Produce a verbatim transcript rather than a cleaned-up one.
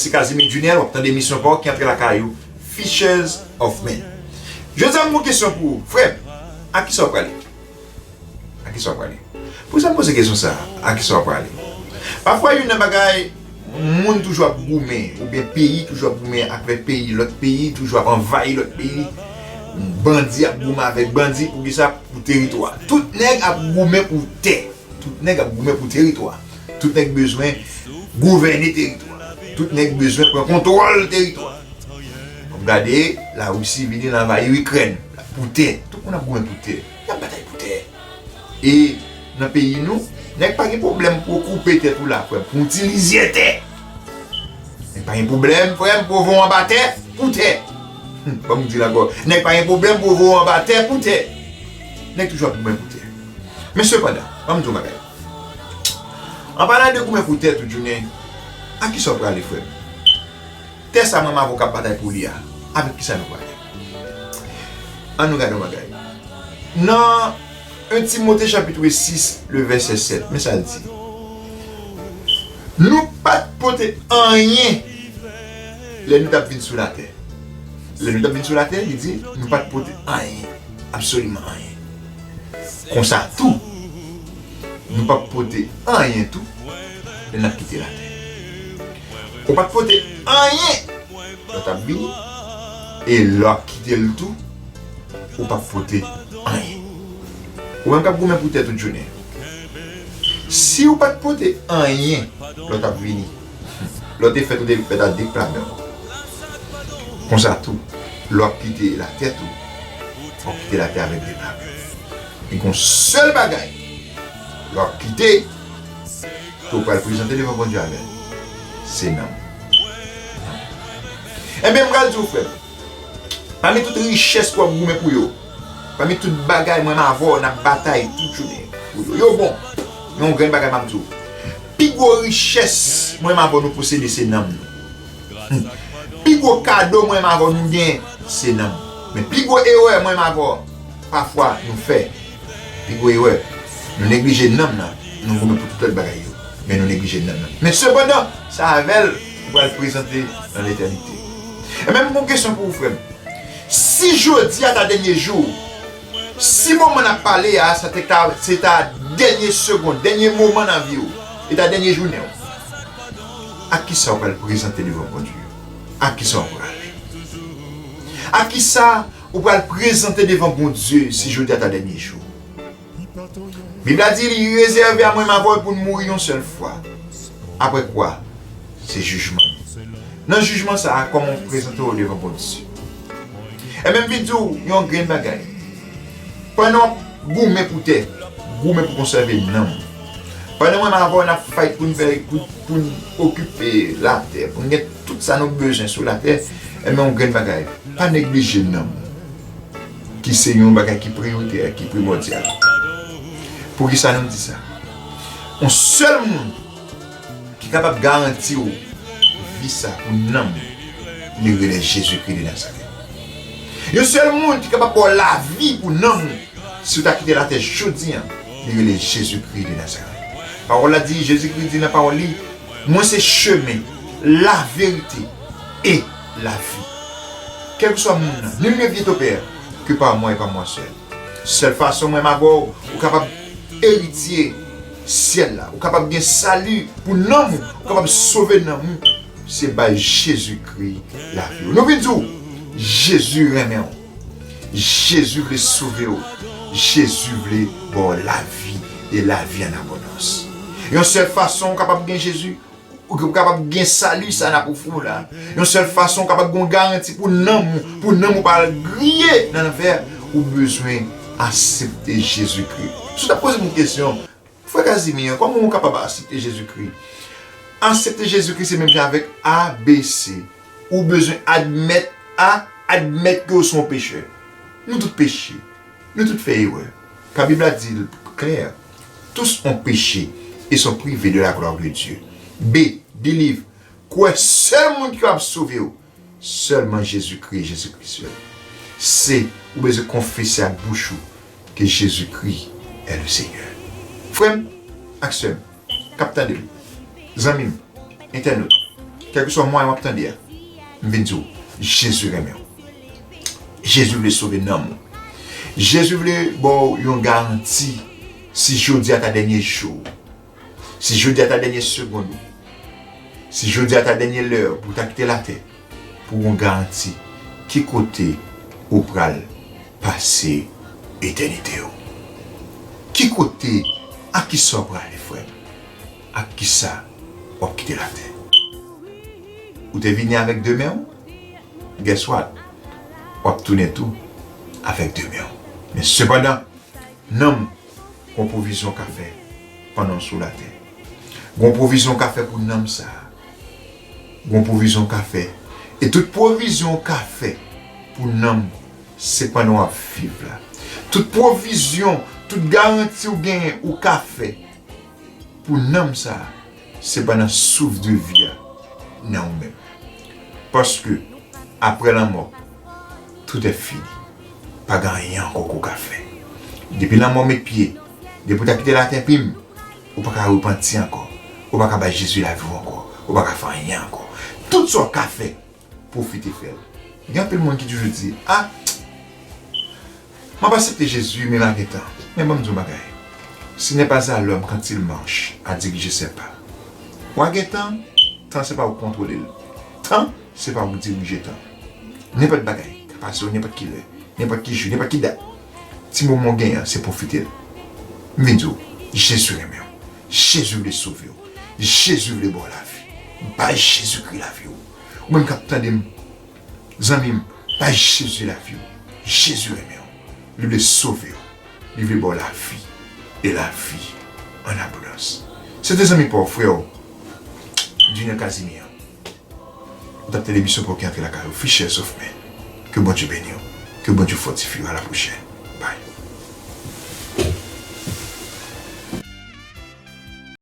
Se Casimir Junior, w ap tande emisyon pa w ki antre lakay ou, Fishers of Men. Jodi a, m gon kesyon pou ou, frè m. A kisa w prale? A kisa w prale? Poukisa m poze kesyon sa a? A kisa w prale? Pafwa, youn nan bagay, moun toujou ap goumen, oubyen peyi toujou ap goumen avèk peyi, lòt peyi toujou ap anvayi lòt peyi. Bandi ap goumen avèk bandi, poukisa? Pou teritwa. Tout nèg ap goumen pou tè. Tout nèg ap goumen pou teritwa. Tout nèg bezwen gouvène teritwa. Tout nèg bezwen pran kontwòl teritwa. W ap gade, Larisi vini, l anvayi Ikrèn pou tè. Tout moun ap goumen pou tè. Y ap batay pou tè. E nan peyi nou, nèg pa gen pwoblèm pou koupe tèt ou la, frè m, pou w ti lizyè tè. Nèg pa gen pwoblèm, frè m, pou voye w anba tè, pou tè. Hmm, ban m di l ankò. Nèg pa gen pwoblèm pou voye w anba tè, pou tè. Nèg toujou ap goumen pou tè. Men sepandan, ban m di w yon bagay. An palan de goumen pou tè tout jounen, a kisa w prale, frè m? Tè sa mwen m avè w k ap batay pou li a, avèk kisa nou prale? Ann nou gade yon bagay. Nan en Timote chapit sis, le vèsè sèt, men sa l di. Nou pa t pote anyen lè nou t ap vin sou latè. Lè nou t ap vin sou latè, li di, nou pa t pote anyen, absoliman anyen. Konsa tou, nou p ap pote anyen tou lè n ap kite latè. Ou pa t pote anyen lè w t ap vini, e lè w ap kite l tou, ou p ap pote anyen. Ou menm k ap goumen pou tè tout jounen, si w pa t pote anyen lè w t ap vini, lè w te fèt, ou te fèt ak de pla men w. Konsa tou, lè w ap kite latè tou, w ap kite latè avèk de pla men w. Li gon sèl bagay lè w ap kite, ke w pral prezante devan Bondye avè l, se nanm. Enben, m pral di w, frè m, pami tout richès ke w ap goumen pou yo, pami tout bagay mwen m avè w n ap batay tout jounen pou yo, yo bon. Men yon grenn bagay m ap di w. Pi gwo richès mwen m avè w nou posede se nanm nou. Hmm. Pi gwo kado mwen m avè w nou gen se nanm. Men pi gwo erè mwen m avè w pafwa nou fè, pi gwo erè, nou neglije nanm nan. Nou goumen pou tout lòt bagay yo, men nou neglije nanm nan. Men sepandan, se avè l ou pral prezante nan letènite. E menm gon kesyon pou ou, frè m. Si jodi a ta dènye jou, si moman n ap pale a, sa te ka, se ta dènye segonn, dènye moman nan vi w, e ta dènye jounen w, a kisa w pral prezante devan Bondye? A kisa w prale? A kisa ou pral prezante devan Bondye si jodi a ta dènye jou? Bib la di, li rezève a mwen m avè w pou n mouri yon sèl fwa. Apre kwa, se jijman. Nan jijman sa a, kòman w prezante w devan Bondye? E menm vin di w yon grenn bagay. Pandan w ap goumen pou tè, goumen pou konsève nanm ou. Pandan mwen m avè w n ap fight pou n fè, pou, pou n okipe latè, pou n gen tout sa nou bezwen sou latè, e menm yon grenn bagay. Pa neglije nanm ou. Ki se yon bagay ki priyoritè, ki primòdyal. Poukisa nou di sa? Yon sèl moun ki kapab garanti w vi sa pou nanm ou, li rele Jezikri de Nazarèt. Yon sèl moun ki kapab ba w lavi pou nanm ou, si w ta kite latè jodi a, li rele Jezikri de Nazarèt. Pawòl la di, Jezikri di nan pawòl li, mwen se chemen, laverite e lavi. Kèlkeswa moun nan, nul ne vient au Père que par moi et par moi seul. Sèl fason mwen m avè w, ou kapab eritye syèl la, ou kapab gen sali pou nanm ou, ou kapab sove nanm ou, se bay Jezikri lavi w. Nou vin di w, Jezi renmen w. Jezi vle sove w. Jezi vle ba w lavi e lavi an abondans. Yon sèl fason ou kapab gen Jezi, ou kapab gen sali sa n ap ofri w la. Yon sèl fason ou kapab gen yon garanti pou nanm ou, pou nanm ou pa al griye nan lanfè, ou bezwen aksepte Jezikri. Si w ta poze m yon kesyon, Frè Casimir, kòman ou kapab aksepte Jezikri? Aksepte Jezikri se menm jan avèk A B C. Ou bezwen admèt A, admèt ke w se yon pechè. Nou tout peche. Nou tout fè erè. Kan Bib la di l klè, tous ont péché et sont privés de la gloire de Dieu. B, believe. Kwè, sèl moun ki kapab sove w, sèlman Jezikri, Jezikri sèl. Se, ou bezwen konfese ak bouch ou ke Jezikri est le Seigneur. Frè m ak sè m k ap tande m, zanmi m, entènot, Kèlkeswa mwayen w ap tande a, m vin di w, Jezi renmen w. Jezi vle sove nanm ou. Jezi vle ba w yon garanti. Si jodi a ta dènye jou w, si jodi a ta dènye segonn ou, si jodi a ta dènye lè pou w ta kite latè, pou w gen yon garanti ki kote ou pral pase etènite w. Ki kote, ak kisa w prale, frè m? Ak kisa w ap kite latè? Ou te vini avèk de men w? Guess what? W ap tounen tou avèk de men w. Men sepandan, nanm, gon pwovizyon w ka fè pandan w sou latè. Gon pwovizyon w ka fè pou nanm sa a. Gon pwovizyon w ka fè. E tout pwovizyon w ka fè pou nanm, se pandan w ap viv la. Tout pwovizyon, tout garanti w genyen, ou ka fè pou nanm sa a, se pandan souf de vi a nan ou menm. Paske, apre lanmò, tout est fini. Pa gen anyen ankò ke w ka fè. Depi lanmò met pye, depi w ta kite latè, pim, ou pa ka repanti ankò. Ou pa ka bay Jezi lavi w ankò. Ou pa ka fè anyen ankò. Tout sa w ka fè, pwofite fè l. Gen anpil moun ki toujou di, "A, m ap aksepte Jezi, men m a gen tan." Men ban m di w yon bagay. Ce n'est pas à l'homme quand il marche à diriger ses pas. W a gen tan, tan se pa ou k kontwole l. Tan, se pa ou k dirije tan. Nenpòt bagay ka pase w, nenpòt ki lè, nenpòt ki jou, nenpòt ki dat. Ti moman w genyen an, se pwofite l. M vin di w, Jezi renmen w. Jezi vle sove w. Jezi vle ba w lavi. Bay Jezikri lavi w. Ou menm k ap tande m, zanmi m, bay Jezi lavi w. Jezi renmen w. Li vle sove w. Li vle ba w lavi. E lavi an abondans. Se te zanmi pa w, frè w, Junior Casimir. Ou t ap tande emisyon pa w ki antre lakay ou, Fisher's of Men. Ke Bondye beni w. Ke Bondye fòtifye w. A la pwochèn.